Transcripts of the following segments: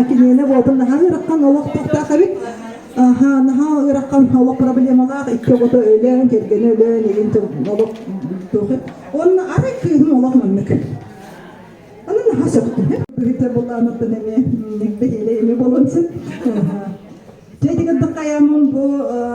Киниэнэ буолтун наһаа ыарахан олох тохтоох эбит. Аха, наһаа ыарахан олох проблемалаах, икки оҕото өлөн, кэргэнэ өлөн, игин олох туох. Онно арай кыыһым олох маннык. Аны наһаа сөхтүм. Быһыта булаанаттан эмиэ бэһиэлэй эмиэ буолуон сөп. Дьэ ити курдук хайааммын бу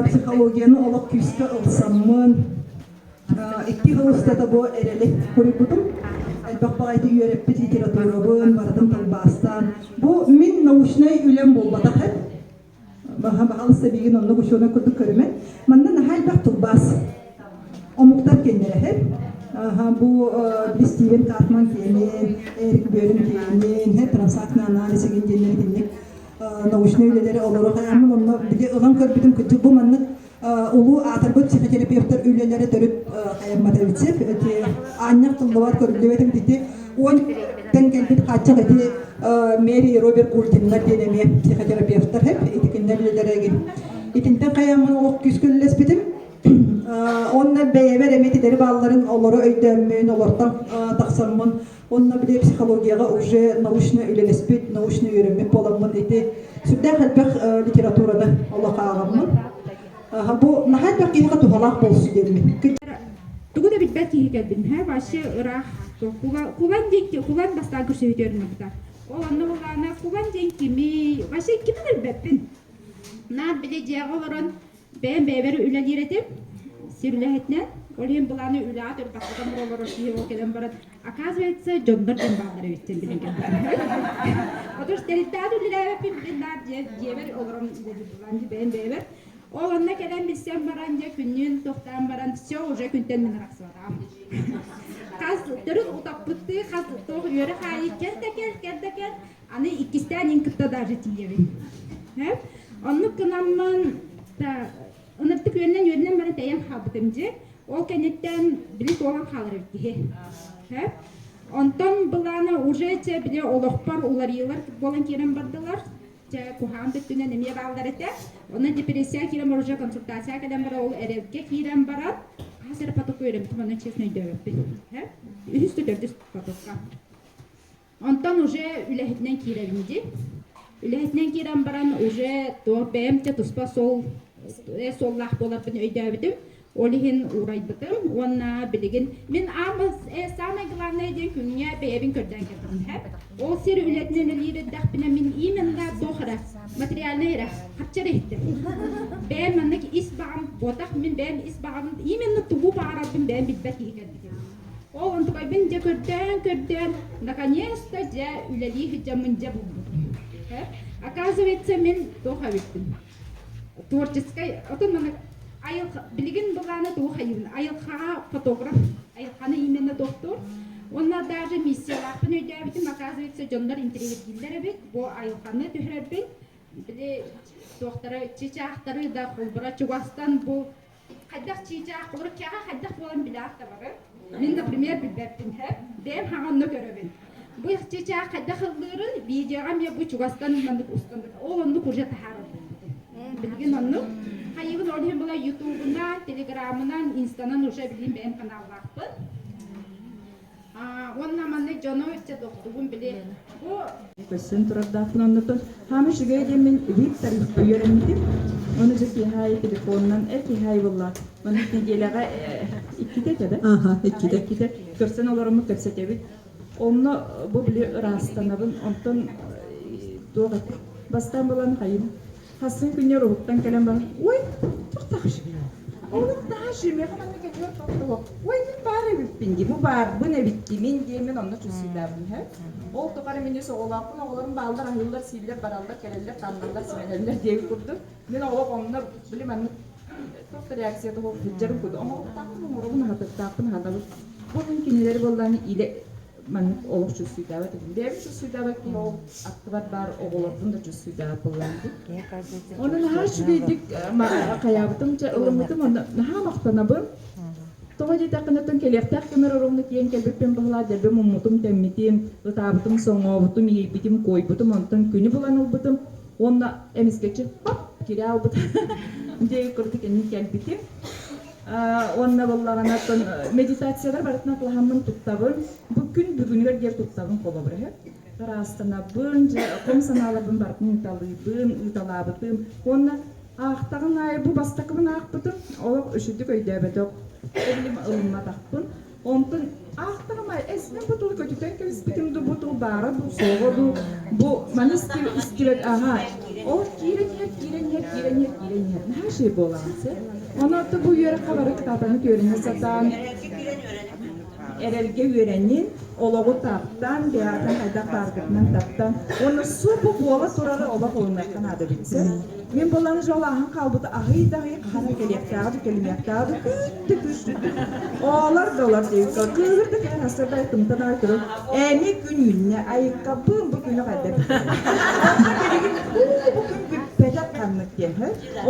психологияны олох күүскэ ылсаммын, Икки сыл устата бу эрэли суруйбутум. Элбэх баҕайы үөрэппит литературабын барытын тылбаастаан. Бу мин научнай үлэм буолбатах эт. Баһаалыста биигин оннук учуонай курдук көрүмэн. Манна наһаа элбэх тылбаас. Омуктар киэннэрэһэр. Бу Стивен Картман киэнин, Эрик Бөрүн киэнин, трансактный анализ игин диэннэр итинник научнай үлэлэри олору хайааммын онно били ылан көрбүтүм кырдьык бу маннык Улуу аатырбыт психотерапевтар үлэлэрэ төрүт хайамматовицев эти аанньах тыллыбар көрүллүбэтим ити он тэн кэлбит хааччах ити Мэри Роберт Гультиннар диэн эмиэ психотерапевтар хэп ити кинилэр үлэлэрэ эгин итинтэн хайаммын олох күүскэ үлэлэспитим онно бэйэбэр эмиэ титэри баалларын олору өйдөөммүн олортон тахсаммын Онно били психологияҕа уже научно үлэлэспит, научно үөрэммит буоламмын ити сүрдээх элбэх литератураны олох ааҕаммын. Бу наһаа элбэх киһиэхэ туһалаах буолсу диэммин. Тугу да билбэт киһи кэлбин, һэ, вообще ыраах Кулан диэн Кулан бастаан көрсүһүтүөр гынабыта. Ол онно булаана Кулан диэн кими, вообще кими билбэппин. Наар били дьиэҕэ олорон Бэйэм бэйэбэр үлэлиир этим, сир үлэһитинэн. Ол иһин былааны үлэҕэ турбакка олорор киһи ол кэлэн баран, оказывается, дьоннор диэн бааллар эбит диэн билэн кэлбитим. Отур тэрилтэҕэ үлэлээбэппин, билин наар дьиэбэр олорон үлэлиир бэйэм бэйэбэр. Ол онно кэлэн билсэн баран, дьэ күннүүн тохтоон баран, все уже күнтэн мин арахсыбатаҕым. Хас төрүт утаппыттыы, хас туох үөрэх аайы кэл да кэл, кэл да кэл, Аны иккистээн ин кытта даже тиийэбин. Оннук гынаммын ыныртык үөннэн үөннэн баран тэйэн хаалбытым дьи. Ол кэнниттэн били туолан хаалар эбит киһи. Онтон былаана уже чэ били олохпор уларыйыылар буолан киирэн бардылар. Чэ куһаҕан төттүнэн эмиэ бааллар этэ. Онон депрессия киирэн бар уже консультация кэлэн баран ол эрэлгэ киирэн баран хас эрэ потокка үөрэммитим онон честно өйдөөбөппүн. Үһүс да төрдүс потокка. Онтон уже үлэһитинэн киирэбин дии. Үлэһитинэн киирэн баран уже туох бэйэм те туспа суол суоллаах буоларбын өйдөөбүтүм. Ол иһин уурайбытым уонна билигин мин аамас самое главное диэн күҥҥэ бэйэбин көрдөөн кэлбитим. Ол сир үлэтинэн үлэлиир эрдэхпинэ мин именно туох эрэ материальнай эрэ харчы эрэ иһиттим. Бэйэм маннык ис баҕам буотах мин бэйэм ис баҕам именно тугу баҕарарбын бэйэм билбэт киһи кэлбитим. Ол онтукайбын дьэ көрдөөн-көрдөөн, наконец-то дьэ үлэлии сылдьаммын дьэ булбутум. Оказывается, мин туох эбиппин. Творческай, отон маны айылҕа, билигин былаана тугу хайыыбын, айылҕаҕа фотограф, айылҕаны именно доктор. Уонна даже миссиялаахпын өйдөөбүтүм, оказывается, дьоннор интэриэһиргииллэр эбит, бу айылҕаны түһэрэрбин. Били туохтара чычаахтары да холбура чугастан бу Хайдах чыычаах, уруккаҕа хайдах буолан билээх да бары. Мин, например, билбэппин һэ. Бэйэм хаҥа онно көрөбүн. Бу чыычаах хайдах ыллыырын видеоҕа эмиэ бу чугастан маннык устан ол оннук уже таһаарар буолбутум. Билигин оннук. Хайыыбын ол иһин була ютубунан, телеграмынан, инстанан уже билигин бэйэм каналлаахпын. Уонна маннык дьону чэ дохтубун били бу Көссөн турардаахпын оннуттан хаама үчүгэй диэммин вип тарифка үөрэммитим. Ону дьэ киэһэ телефонунан эр киэһэ буолла. Маннык нэдиэлэҕэ иккитэ этэ да? Аха, иккитэ. Иккитэ көрсөн олороммут кэпсэтэбит. Онно бу били ыраастанабын. Онтон туох этэ? Бастаан булан хайым Хассын күннэр уһуктан кэлэн баран, ой, туохтаах Олохтоох жимиэхэ манна кэлиэр тохтоһо. Ой, мин баар эбиппин дии, бу баарбын эбиттимин диэмин онно чувствуйдаабын иһэ. Ол тухары мин үс оҕолоохпун, оҕолорум бааллар, аһыыллар, сииллэр, бараллар, кэлэллэр, таҥналлар, симэнэллэр диэбит курдук. Мин олох онно били маннык туох да реакция туһу сылдьарым курдук. Оҥоруктаахпын оҥоробун, аһатыктаахпын аһатабын. Бу мин кинилэри буоллаҕына илэ маннык олох чувствуйдаабат этим. Бэйэбин чувствуйдаабат киһи ол аттыбар баар оҕолорбун да чувствуйдаабат буоллаҕым дии. Онно наһаа үчүгэйдик хайаабытым, чэ ылыммытым, онно наһаа махтанабын. Тоҕо диэтэххинэ, оттон кэлиэхтээх кэмэр оруобуна тиийэн кэлбиппин быһылаа дэлби муммутум, тэммитим, ытаабытым, соҥообутум, иэйбитим, куойбутум, онтон күнү булан ылбытым уонна эмискэччи хоп кирэ албыт диэки курдук инник кэлбитим. Уонна буоллаҕына оттон медитациялар барытын атылаһаммын туттабын. Бу күн бүгүнүгэр диэри туттабын холобура. Ыраастанабын, дьэ, хом санааларбын барытын ыыталыыбын, ыыталаабытым. Уонна аахтаҕын аайы бу бастакыбын аахпытым, олох үчүгдүк өйдөөбөтөх, эбилим ылымматахпын. Онтон аахтаҕым аайы эсмин бу тылы көтүтэн кэбиспитим дуу, бу тыл баара дуу, суоҕа дуу, бу маны истибэт, аһа, ол киирэн иһэр, киирэн иһэр, киирэн иһэр, киирэн иһэр. Наһаа үчүгэй буолаҕын сэ. Онон бу үөрэххэ бары кытаатаннык үөрэнэ сатаан, Эрэлгэ үөрэнин, олоҕу таптаан, бэйэҕитин хайдах бааргытынан таптаан уонна субу буола турары олох ылыныахха наада эбит. Мин буолан жол ааһан хаалбыт аһый да аһый хаһан кэлиэхтээҕи да кэлимиэхтээҕи да күүттэ күүттэ олор да олор диэбиккэ кыыһыр да кэлэн астар да тымтан аҕай турар эми күн үүннэ айыккабын бу күнү хайда бүттэ билигин бу күн бүппэтэх ханнык диэн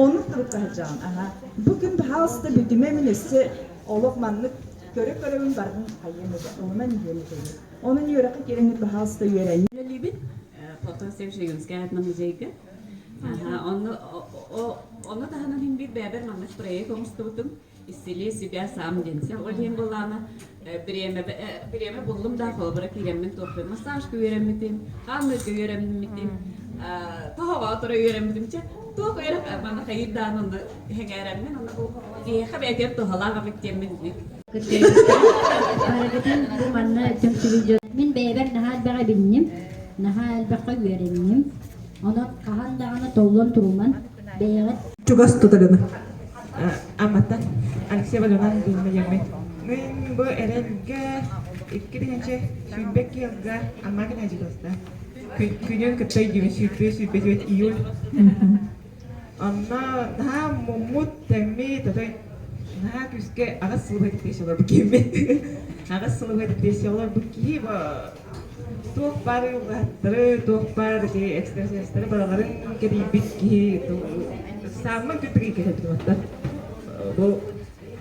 оннук турукка сылдьаҕын аха бу күн пожалуйста бүтүмэ мин өссө олох маннык көрө-көрөбүн барытын хайыам этэ, ылынан иһиэм этэ. Онон үөрэххэ киирэҥҥит баһаалыста үөрэниҥ. Үлэлиибит Платон Сергеевич Ойуунскай аатынан музейга. Онно онно таһынан иһин биир бэйэбэр маннык проект оҥостубутум. Исцели себя сам диэн. Ол иһин буоллаҕына бириэмэ бириэмэ буллум да холобура киирэммин туохпун массажка үөрэммитим, хаамыыга үөрэммитим, тоһоҕо тура үөрэммитим. Чэ, туох үөрэх манна хайыыр даҕаны онно сэҥээрэммин, онно бу киһиэхэ бэйэтигэр туһалаах эбит диэммин Барыгытын бу манна түмсүбүт дьон. Мин бэйэбэр наһаа элбэҕи билинним, наһаа элбэххэ үөрэнним. Онон хаһан даҕаны толлон туруман, бэйэҕит Чугас тутарына. Амматтан Алексей Валерьевна Думаеммит. Мин бу эрэлгэ 2020 киэлгэ Амма Геннадьевна күнүн кытта өйдүүбүн сүүрбэ сүүрбэ түөрт июль. Онно наһаа муммут, тэммит, отой наһаа күүскэ аҕыс сылы депрессия олорбут киһиммин. Аҕыс сылы депрессия олорбут киһи туох баар уйулҕаһыттары, туох баар ити экстрасенстары барыларын кэрийбит киһи сааммын күттүгэй кэһэппитим оттон. Бу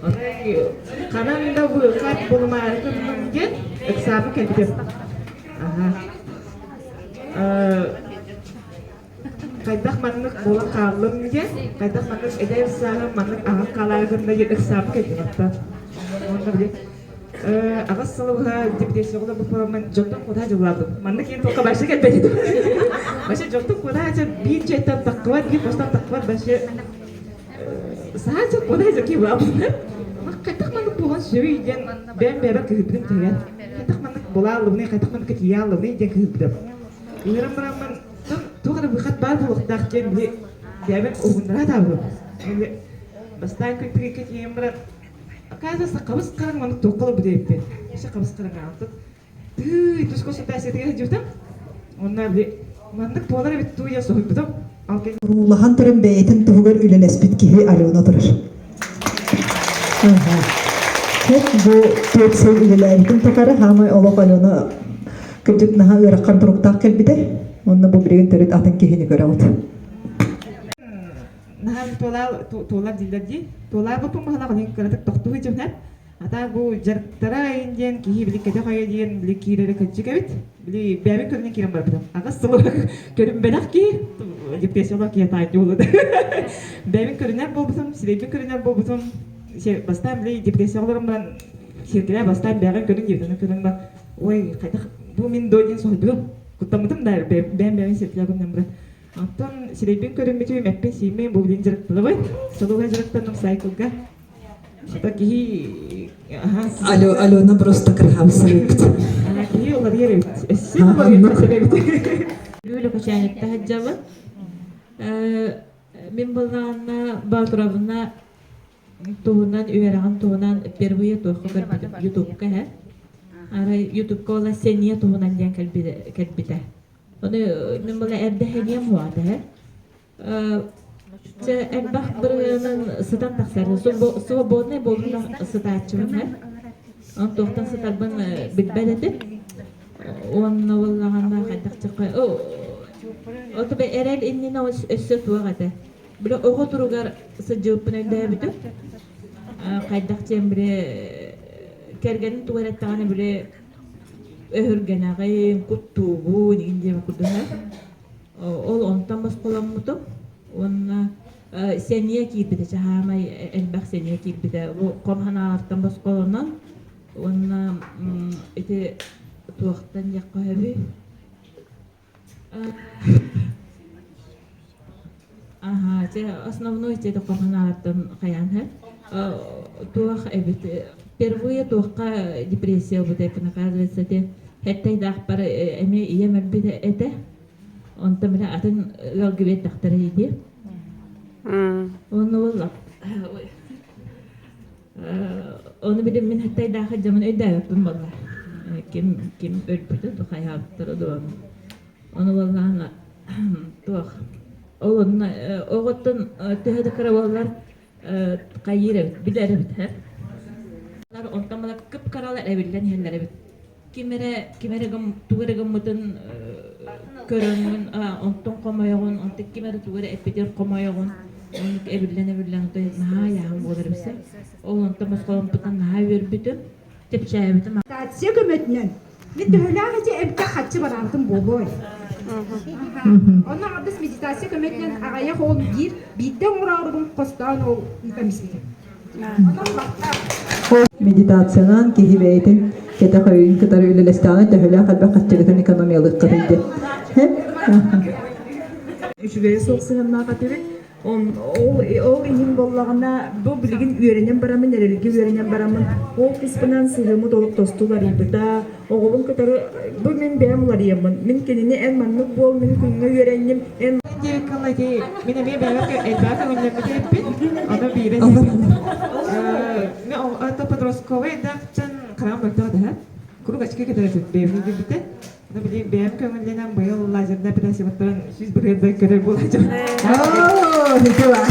отой ханан да быыкат булумаары гынным диэн ыксаабын кэлбитим. Аха. Хайдах маннык буолан хааллым диэн, хайдах маннык эдэр сааһым маннык аҕам хаалаары гынна диэн ыксаабын кэлбитим оттон. Уонна били аҕыс сылы быһа депрессияҕа олорбуппар дьонтон куотаа дьыллаабытым. Маннык иһин туохха вообще кэлбэт этим. Вообще дьонтон куотаа биир дьиэттэн таххыбат, биир постан таххыбат вообще саатар куотаа дьэ киһи хайдах маннык буолан сөбүй диэн бэйэм бэйэбэр кыһыйбытым тэҥэ. Хайдах маннык буолааллыбыный, хайдах маннык тиийэаллыбыный диэн кыһыйбытым. Ыҥыран бараммын туох эрэ выход баар буолуохтаах диэн били бэйэбин уһугуннара сатаабытым. Бастаан күн тигиккэ тиийэн баран Оказывается, хабыс хараҥ маннык туохха олорбут эбиппин. Өссө хабыс хараҥаалтык. Тыый, тус консультациятыгар сылдьыбытым. Онно били маннык буолар эбит дуу диэн соһуйбутум. Уруулаһан туран бэйэтин туһугар үлэлэспит киһи Алена турар. Бу 4 сыл үлэлээбитин тухары хаамай олох Алена кырдьык наһаа ыарахан туруктаах кэлбитэ. Онно бу билигин төрүт атын киһини көрөҕүт. Наһаа туолар дииллэр дии. Туолаабыппын баһылаах онон кыратык тохтуу сылдьыбытым. Ата бу дьарыктара айын диэн киһи били кэтэх ойо диэн били киирэрэ кырдьык эбит. Били бэйэбин көрүнэн киирэн барбытым. Аҕыс сыл көрүммэтэх киһи депрессиялаах киһи таайдыы буолуо. Бэйэбин көрүнэр буолбутум, сирэйбин көрүнэр буолбутум. Бастаан били депрессияҕа олорон баран сиэркилэ бастаан бэйэҕин көрүн диэбитин көрөн баран ой хайдах бу мин дуо диэн соһуйбутум. Куттаммытым да бэйэм бэйэбин сиэркилэ көрүнэн баран Оттон сирэйбин көрүммүтүм, эппин-сииммин бу билин дьарыктанабын. Сылуга дьарыктанным сайкылга. Ото киһи Алло, Алена просто кырһаабыс эбит. Киһи уларыйар эбит. Өссө уларыйар эбит. Лүлү Кучаникта сылдьабын. Мин былаанна Батуровна туһунан үөрэҕин туһунан впервые туохха көрбүтүм ютубка һэ арай ютубка ола сэниэ туһунан диэн кэлбитэ Ону мин була эрдэ сэниэм уһаата һэ. Чэ элбэх бырыһыанын сытан тахсар. Свободный буолбутах сытааччыбын һэ. Он туохтан сытарбын билбэт этим. Уонна буоллаҕына хайдах чахха Оту эрэл иннинэ өссө туох этэ. Били оҕо туругар сылдьыбыппын өйдөөбүтүм. Хайдах диэн били кэргэним тугу эрэ эттэҕинэ били өһүргэнэҕин, куттуугун игин диэбит курдук Ол онтон босхоломмутум уонна сэниэ киирбитэ чаһаамай элбэх сэниэ киирбитэ. Бу хом санаалартан босхолонон уонна ити туохтан диэххэ сөбүй? Аһаа, чэ, основной чэ тоххохонааттан хайаан һэ. Туох эбит впервые туохха депрессия ылбыт эппин оказывается те хэттэйдаахпар эмиэ ийэм өлбүт этэ. Онтон бile атын ыалга биэрдэхтэрэ дии. Онно буолла. Ону билим мин хаттайдаах дьомун өйдөөбөппүн буолла. Ким ким өлбүтэ ду хайаабыттара ду Ону буоллаҕына туох ол онно оҕоттон төһө да кыра буоллар хайыыр эбит билэр эбит һэ онтон мала кып-кыралар эбиллэн иһэллэр эбит ким эрэ ким эрэ тугу эрэ гыммытын көрөҥҥүн онтон хомойоҕун онтон ким эрэ тугу эрэ эппитин хомойоҕун оннук эбиллэн эбиллэн наһаа айааһын буолар эбит ол онтон босхоломмутунан наһаа үөрбүтүм чэпчээбитим Медитация көмөтүнэн Мин төһөлөөх ити эмтэ хаччы бараабытым буолуой? Онно аҕабыс медитация көмөтүнэн аҕыйах ол биир биирдэ оҥороорубун хостоон ол ыытан испитим. Онон махтал. Медитациянан киһи бэйэтин кэтэх өйүн кытары үлэлэстэҕинэ төһөлөөх элбэх хаччыгытын экономиялыаххытый диэн. Үчүгэйэ суох сыһыаннаах этибит. Ол, ол иһин буоллаҕына, бу билигин үөрэнэн бараммын, эрэлгэ үөрэнэн бараммын, ол кыыспынаан сыһыаммыт олох тосту уларыйбыта. Оҕобун кытары бу мин бэйэм уларыйаммын. Мин кинини эн маннык буол, мин күҥҥэ үөрэнним, эн Диэбиккэ ити мин эмиэ бэйэбэр элбэх көҥүллэммит эбиппин. Ону биирэ Мен это подростковый дахчан хараҕым мөлтөх даһа. Куруук очки кэтэр этим бэйэбин билбитэ. Ну, били бэйэм көҥүллэнэн быйыл лазерная операциябыттан 100% көрөр буолааччы. Оо, ити бар.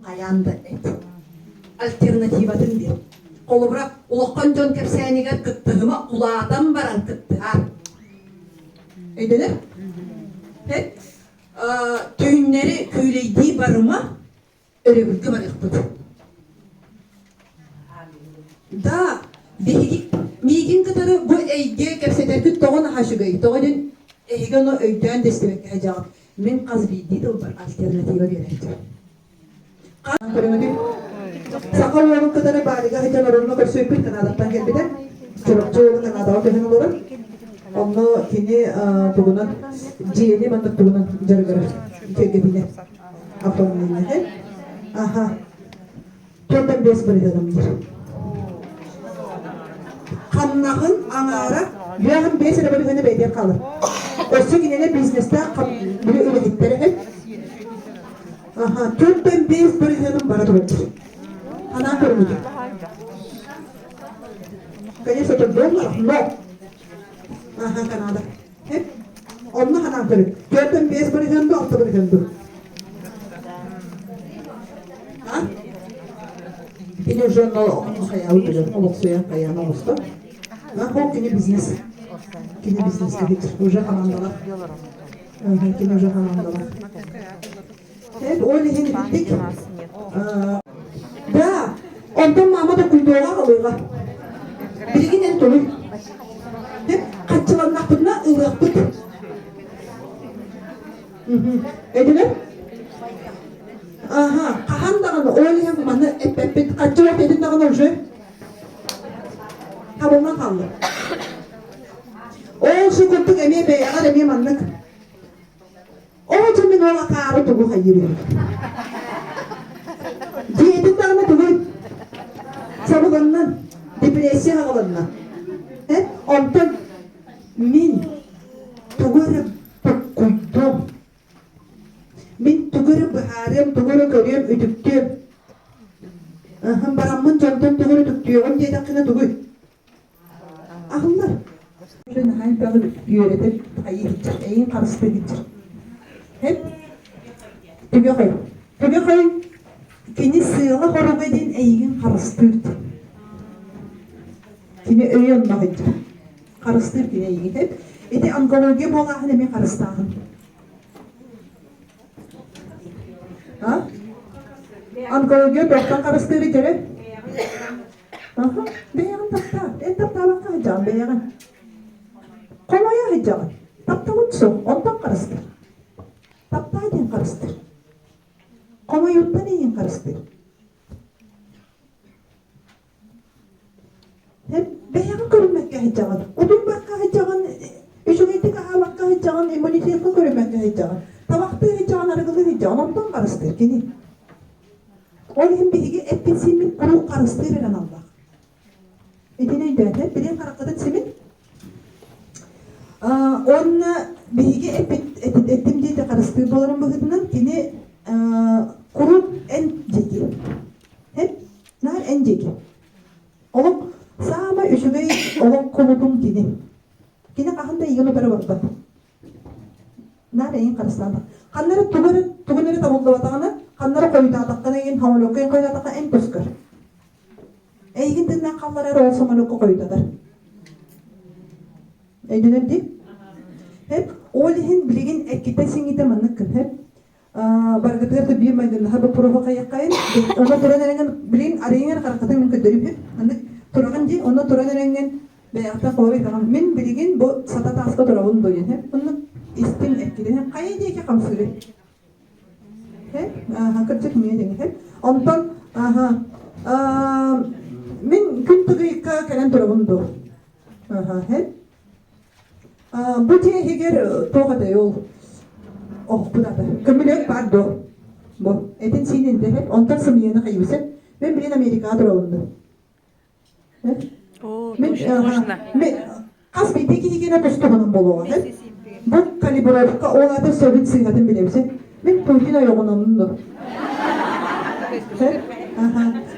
Хайаан да эт. Альтернативатын бир. Холобура, улахан дьон кэпсээнигэр кыттыһыма улаатан баран кыттыһар. Өйдөнөр? Эт. Түүннэри күүлэйдии барыма, өрөбүлгэ барыахпыт. Да, биһиги миигин кытары бу эйгэ кэпсэтэргит тоҕо наһаа үчүгэй? Тоҕо диэн эһиги ону өйдөөн да истибэккэ сылдьаҕыт. Мин хас биирдии тылбар альтернатива биэрээччим. Көрүҥүтүй? Саха уолун кытары баалыга сылдьан оройуоҥҥа көрсүбүппүт Канадаттан кэлбитэ. Чурапчы уолун Канадаҕа көһөн олорор. Онно кини тугунан дьиэни маннык тугунан дьарыгырар кэргэтинэ оформление. Аха. 45 бырыһыаным диир. Хамнаһын аҥаара үөһүн 5 эрэ бырыһыаны бэйэтигэр хаалар. Өссө кинилэр бизнестээх били үлэһиттэрэ эт. Аха, 45 бырыһыаным бара турар. Анаан көрүҥүтүн. Конечно, это доллар, но Аха, Канада. Онно ханаан көрүҥ. 45 бырыһыан ду, 6 бырыһыан ду? А? Кини уже хайаабыт билэр, олохсуйан хайаан оҥостор. А, кини бизнес. Кини бизнес киһит. Уже хамаандалар. Кини уже хамаандалар. Эп, ол иһин итинник. Да, онтон маама да куйдуоҕа алыыга. Билигин эн толуй. Хаччыланнахпытына ылыахпыт. Өйдөнөр? Аха, хаһан даҕаны ол иһин маны эппэппит. Хаччылах этин даҕаны уже табыллан хаалла. Ол су курдук эмиэ бэйэҕэр эмиэ маннык. Ол дьэ мин ол акаары тугу хайыырым? Дьиэтин даҕаны тугуй? Сабылыннын, депрессия аҕылынна. Э? Онтон мин тугу эрэ токкуйдуом. Мин тугу эрэ быһаарыам, тугу эрэ көрүөм, үтүктүөм. Бараммын дьонтон тугу эрэ түктүөҕүм диэтэххинэ тугуй? Аһыллар. Наһаа элбэҕи үөрэтэр айыы эйин харыстыы сылдьар. Эп Түгэх өй. Түгэх өй кини сыала-хоруга диэн эйигин харыстыыр диэн. Кини өйө онно сылдьар. Харыстыыр кини эйигин. Эп ити онкология буолааһын эмиэ харыстааһын. А? Онкология туохтан харыстыырый дьэрэ? Аха, бэйэҕин таптаа. Эн таптаабакка сылдьаҕын бэйэҕин. Хомойо сылдьаҕын. Тапталын суох, онтон харыстыр. Таптаа диэн харыстыр. Хомойууттан эйигин харыстыр. Бэйэҕин көрүммэккэ сылдьаҕын, утуйбакка сылдьаҕын, үчүгэйдик аһаабакка сылдьаҕын, иммунитекка көрүммэккэ сылдьаҕын, табахтыы сылдьаҕын, арыгылыы сылдьаҕын, онтон харыстыыр кини. Ол иһин биһиги эппит-сииммит куруук харыстыыр эрэ аналлаах. Итини өйдөөтө, билин хараххытын симин. Уонна биһиги эппит эттим диэти харыстыыр буоларын быһыытынан кини куруук эн диэки. Эн наар эн диэки. Олох саамай үчүгэй олох кулутун кини. Кини хаһан да эйигин утары барбат. Наар эйигин харыстаабат. Ханна эрэ тугу эрэ тугун эрэ табыллыбатаҕына, ханна эрэ хойутаатаххына эйигин самолекка хойутаатахха эн көскөр. Эйигин тыыннаах хаалларар ол самолекка хойутатар. Өйдөнөр дии? Хэп, ол иһин билигин эккитэ сиҥитэ маннык гын, хэп. Баргытыгар да биир майгыннаһар боппуруоһу хайыаххайын, онно туран эрэҥҥин билигин арыйыҥ хараххытын мин көрдөрүүм үһү. Маннык тураҕын дии, онно туран эрэҥҥин бэйэҕиттэн холобур ыйытаҕын. Мин билигин бу сата тааска турабын дуо диэн, хэп. Оннук истиҥ эккитин хайа диэки хамсыырый? Кырдьык миэ диэн Онтон мин күн тыгыйыкка кэлэн турабын дуо? Бу дьиэ иһигэр туох этэй ол оһохпут ата көмүлүөк баар дуо? Бу этин сиинин дэһэр онтон сымыйаны хайыыбысен мен билин Америкаҕа турабын дуо? О, Мин точно, точно. Мен хас биирдии киһигинэ тус-туһунан буолуоҕа. Бу калибровка ол аата сөбүн сыыһатын билэбисин. Мин Путин ойоҕунаммын дуо?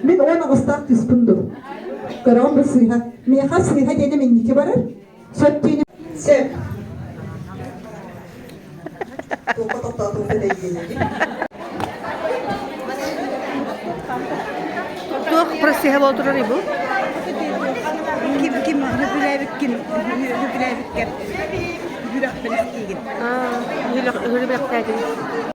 Мин 18-таах кыыспын дуо? Көрөҕүн бу сыыһа. Миэхэ сыыһа диэним инники барар. Сөп диэним сөп. Туохха тохтоотуохха тэйдиэнэбин. Туох просыһа отырар бу? Ким ким үбүлээбиккин үбүлээбиккэр үһүрэх бэлэхтиигин. Аа, үһүрэх бэлэхтээтин.